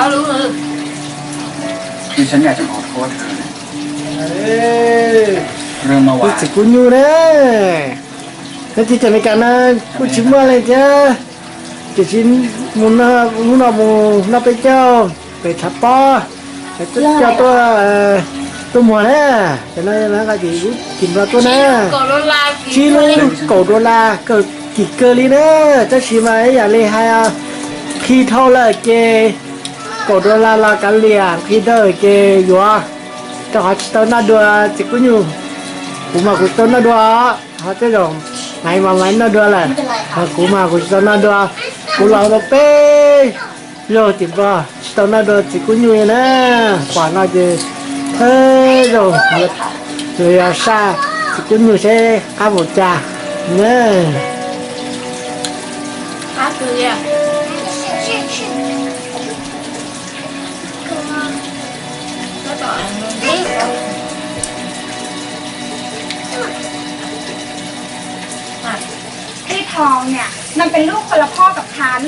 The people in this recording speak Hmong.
Tus txiv kub nyuj na, nyob teb chaws Amelikas no kuj tsis muaj leej thiab, tiam sis mus hnub no mus noj peb caug pem tshav pob, coj tuaj, tuaj muag na. Cov no nqa tim Nplog tuaj na, tsib lub kaum dollar, kawg kim kawg li na. Tab sis mas ib yam li hais, qhib dhau lawm ces kaum dollar los kav liam, qhib dhau ces yuav, rau qhov tsis tau noj dua txiv kub nyuj. Kuv mas kuv tsis tau noj dua, ho tej zaum Maiv mas Maiv noj dua lawm, ho kuv mas kuv tsis tau noj dua. Kuv los tau peb zaug tim Nplog tsis tau noj dua txiv kub nyuj na. Pom no ces thawj zaug yuav saj txiv kub nyuj seb qab npaum cas na. Ib thoo niam มันเป็นลูกคนละพ่อกับฉัน